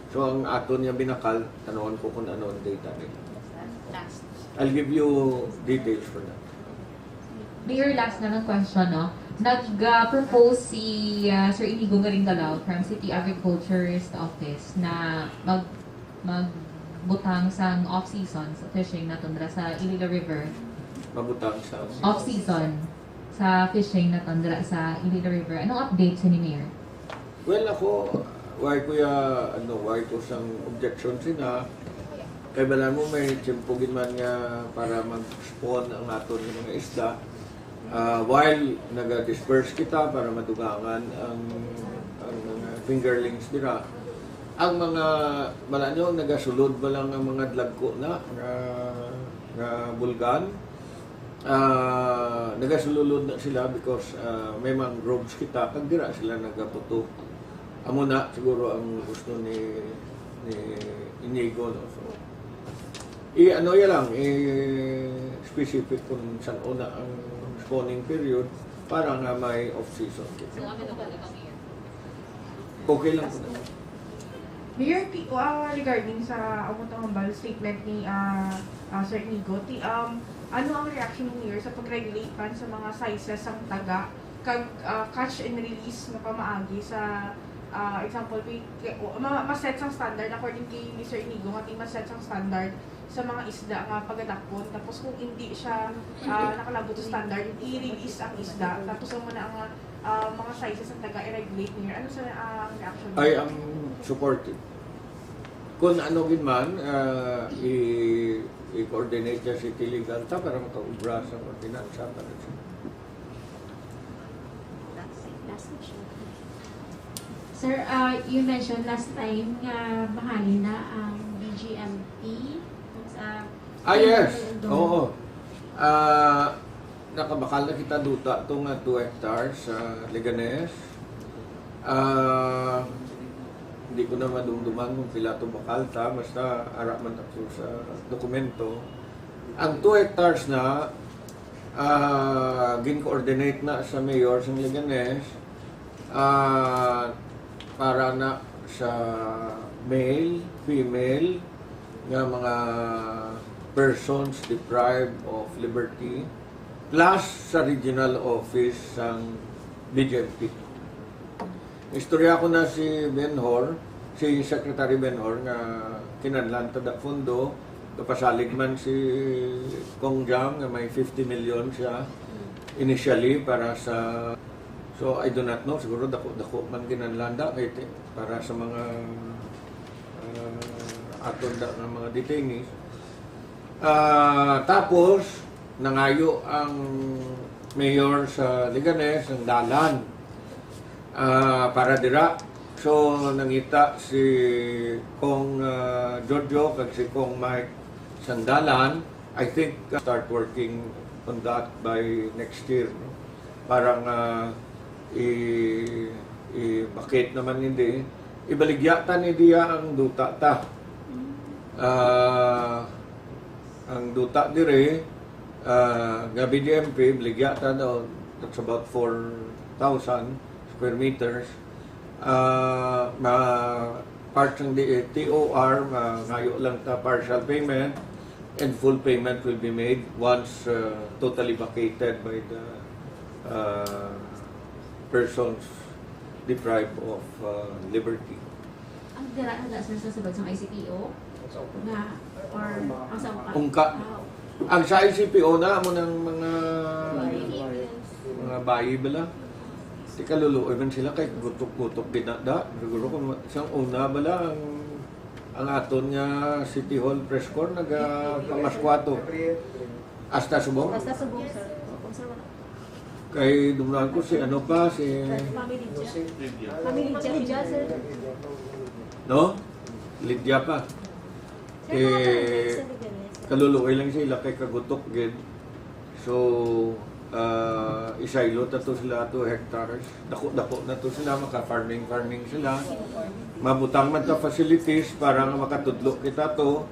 So ang aton yung binakal, tanawon ko kung ano ang data nila. Last. I'll give you details for that. Mayor, last na ng question, no? Nag-propose si uh, Sir Inigo Garinggalao from City Agriculturist Office na mag magbutang sang off-season sa fishing naton dira sa Iloilo River. Mabutang sa Off-season sa fishing naton dira sa Iloilo River. Anong update sa ni Mayor? Well, ako, why ko ya, ano, why ko sang objection sina, kay bala mo may tiyempo gid man nga para mag-spawn ang aton nga mga isda. Ah, while naga-disperse kita para madugangan ang, ang mga fingerlings dira, Ang mga, bala nyo, nagasulod ba lang ang mga dlagko na nga, nga bulgan? Ah, nagasulod na sila because, ah, may mangroves kita, kag dira sila nagaputo. Amo na siguro ang gusto ni, ni Inigo, no? So, i-ano ya lang, i-specific kung san-o na ang spawning period para nga may off-season kita. Okay lang po. Mayor, ti, ah, regarding sa amo tong hambal statement ni, ah, ah, Sir Inigo, ti, um, ano ang reaction ni Mayor sa pag-regulate man sa mga sizes sang taga kag, ah, catch and release nga pamaagi sa, ah, example, may, o, ma-, ma-set sang standard according kay Mister Inigo nga ti ma-set sang standard sa mga isda nga pagadakpon, tapos kung hindi siya, ah, nakalabot sa standard, i-release ang isda, tapos ang mga, ang, ah, mga sizes ang taga i-regulate niya. Ano sa, ah, ang reaction? I am supportive. Kung ano gid man, ah, i- i-coordinate sa city legal ta para makaubra sa ordinansa para sa Last, last question. Sir, uh, you mentioned last time nga bahali na ang B G M P sa Ah, yes. Oo. Ah, nakabakal na kita duta to nga two hectares sa Leganes. Ah, hindi ko na madumduman kung pila to bakal ta, basta ara man ako sa dokumento. Ang two hectares na, ah, gin-coordinate na sa mayor sa Leganes, ah, para na sa male, female, nga mga persons deprived of liberty, plus sa regional office sang B J M P. Istorya ko na si Benhur, si Secretary Benhur, nga kinahanglan ta da pondo, kapasalig man si Cong Jam nga may fifty million siya initially para sa, so I do not know, siguro dako-dako man kinahanglan da kay ti-, para sa mga, ah, aton da nga mga detainees. Ah, tapos, nangayo ang mayor sa Leganes ng dalan, ah, para dira. So, nangita si Cong, ah, Jojo kag si Cong Mike sang dalan. I think, uh, start working on that by next year, no? Para nga i-, i-vacate naman hindi. Ibaligya ta ni diya ang duta ta. Ah, ang duta diri, ah, nga B J M P, baligya ta daw, that's about four thousand square meters. Ah, ma-, part sang di-, T O R, mangayo lang ta partial payment, and full payment will be made once, uh, totally vacated by the, uh, persons deprived of, uh, liberty. Ang dira na sa sa subad sang I C P O nga or ang sa Ungka. Ah, Ang sa I C P O na mo ng mga mga bayi bala. Di kaluluoy man sila kay gutok-gutok gid na da. Siguro kung sang una bala ang, ang aton nga City Hall press corps nagapamaskwato. Hasta subong? Basta subong, sir. Opo, sir, wala. Kay dumdum ko si ano pa, si Family Lydia. Family Lydia, sir. No? Lydia pa. Sir, mga barangay sa Leganes, sir. Kaluluoy lang sila kay kagutok gid. So, ah, isaylo ta to sila two hectares. Dako-dako na to sila, maka-farming-farming sila. Mabutang man ta facilities para nga makatudlo kita to.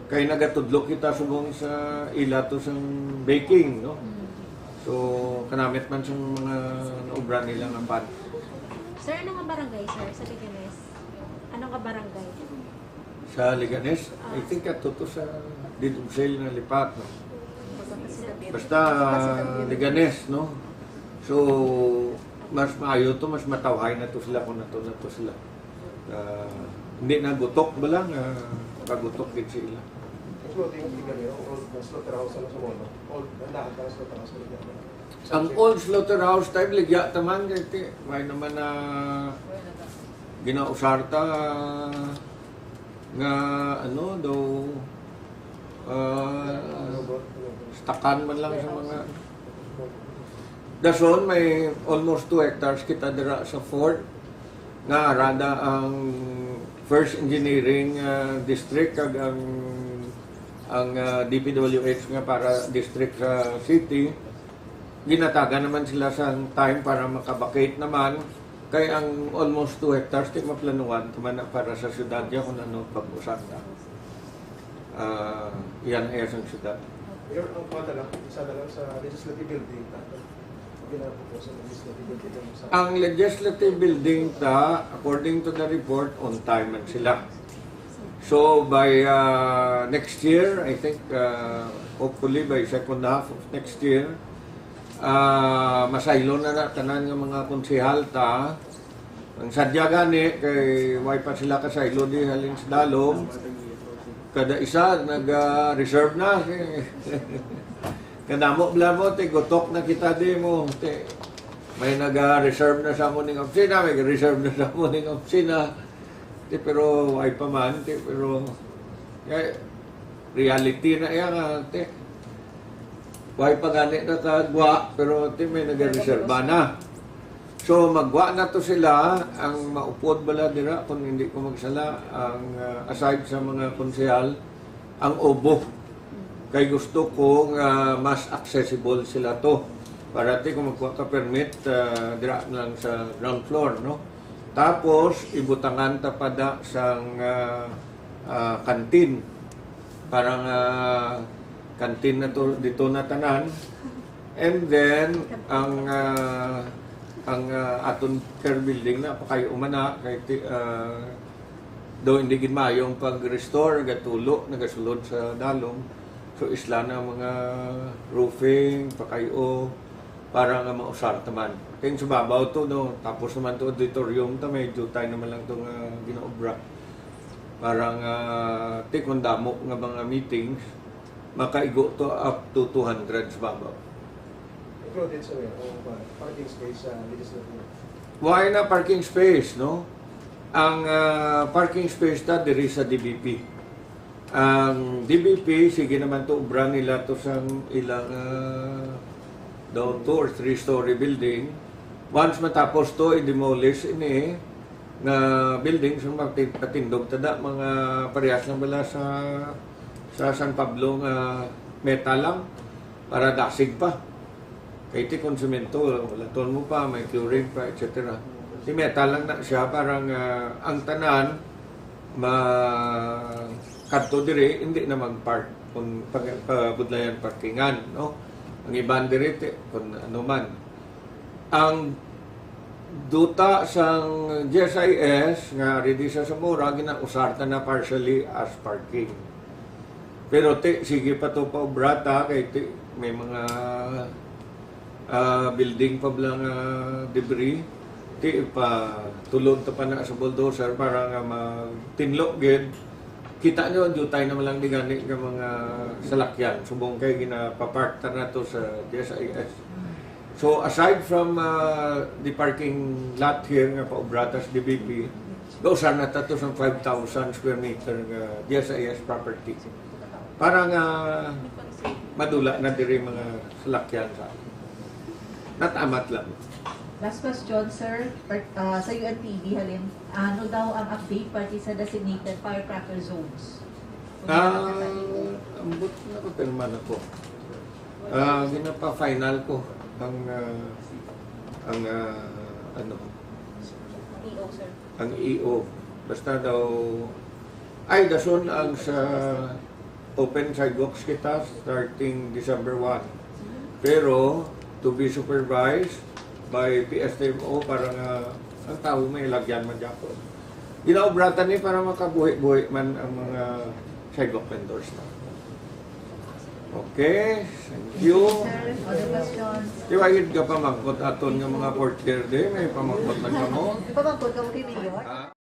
Kay nagatudlo kita subong sa ila to sang baking, no? So, kanamit man sang mga naubra nila nga pan. Sir, ano nga barangay, sir, sa Leganes? Ano nga barangay? Sa Leganes, I think ato to sa Didumsel na lipat, no? Basta Leganes, no? So, mas maayo to, mas matawhay na to sila kung nato na to sila. Ah, hindi na gutok ba lang, ah, kagutok gid sila. Including the old slaughterhouse na sa Mono. Old, ang lahat ng slaughterhouse na dyan. Ang old slaughterhouse time, ligya taman, kay ti-, may naman na ginausar ta nga, ano, daw, ah, stakan man lang sa mga. Dason, may almost two hectares kita dira sa fort nga arada ang first engineering, ah, district, kag ang, ang, ah, D P W H nga para district sa city, ginatagan naman sila sa time para makabakate naman, kay ang almost two hectares di maplanuhan, tama na para sa syudad niya kung ano pag-usap na. Ah, yan ay sa syudad. Mayor, ang kuwan na lang, isa na lang sa legislative building, ta-, ang ginapropose sa legislative building, sa Ang legislative building ta, according to the report, on time man sila. So by, ah, next year, I think, ah, hopefully by second half of next year, ah, masaylo na na tanan nga mga konsehal ta. Ang sadya gani kay way pa sila kasaylo di halin sa dalom. Kada isa nag-reserve na. Kadamo bala mo, ti gutok na kita di mo. Ti, may nag-reserve na sa mo ning opisina, may reserve na sa mo ning opisina. Ti, pero way pa man, ti, pero, eh, reality na iya nga, ti. Way pa gani nakagwa, pero ti may nag-reserva na. So, magwa na to sila, ang maupod bala dira, kung hindi ko magsala, ang, ah, aside sa mga konsehal, ang obo. Kay gusto ko nga mas accessible sila to. Para ti kung magkuha ka permit, ah, dira lang sa ground floor, no? Tapos, ibutangan ta pa da sang, ah, ah, canteen. Para nga canteen na to, dito na tanan. And then, ang, ah, ang, ah, aton care building na, pakay umana, kay ti-, ah, daw hindi gid maayo ang pag-restore, nagatulo, nagasulod sa dalom. So, isla na ang mga roofing, pakayo, para nga mausar ta man. Kay sa babaw to, no, tapos naman to auditorium ta, may jutay naman lang to nga ginaobra. Para nga, ti, kung damo nga mga meetings, makaigo to up to two hundred sa babaw. Included sa, ano, parking space sa legislative? Why na parking space, no? Ang, ah, parking space ta diri sa D B P. Ang D B P, sige naman to, obra nila to sang ilang, ah, daw two or three story building. Once matapos to, i-demolish ini nga building, so mati-, patindog ta da, mga parehas lang bala sa, sa San Pablo nga metal lang, para dasig pa. Kay ti kon semento, walaton mo pa, may curing pa, et cetera. Ti metal lang na siya, para nga ang tanan ma-, kadto diri, hindi na mag-park kung pag-, pabudlayan parkingan, no? Ang iban diri, ti-, kung ano man. Ang duta sang G S I S nga ready sa Zamora, ginausar ta na partially as parking. Pero ti, sige pa to pa obra ta, kay ti, may mga, ah, building pa bala nga debris. Ti, pa tulod ta pa na sa bulldozer para nga magtinlo gid. Kita niyo, ang jutay naman lang di gani nga mga salakyan. Subong kay ginapapark ta na to sa G S I S. So, aside from, ah, the parking lot here nga paobra ta sa D B P, gausar na ta to sa five thousand square meter nga G S I S property. Para nga madula na diri mga salakyan sa atin. Natamat lang. Last question, sir. Per-, ah, sa U N T V, halin, ano daw ang update pati sa designated firecracker zones? Kung Ah, nakakatayo. Ambot na ko, pero man ako. Ah, ginapa-final ko ang, ah, ang, ah, ano, E O, sir. Ang E O. Basta daw, ay, dason ang sa open sidewalks kita starting December one. Pero, to be supervised by P S T M O para nga ang tao may lagyan man gyapon. Ginaobratan ni para makabuhi-buhi man ang mga sidewalk vendors na. Okay, thank you. Sir, other questions? Di ba yun ka pamangkot aton nga mga fourth year day? May pamangkot na kamo? Pamangkot ka mo kay Mayor? Ah.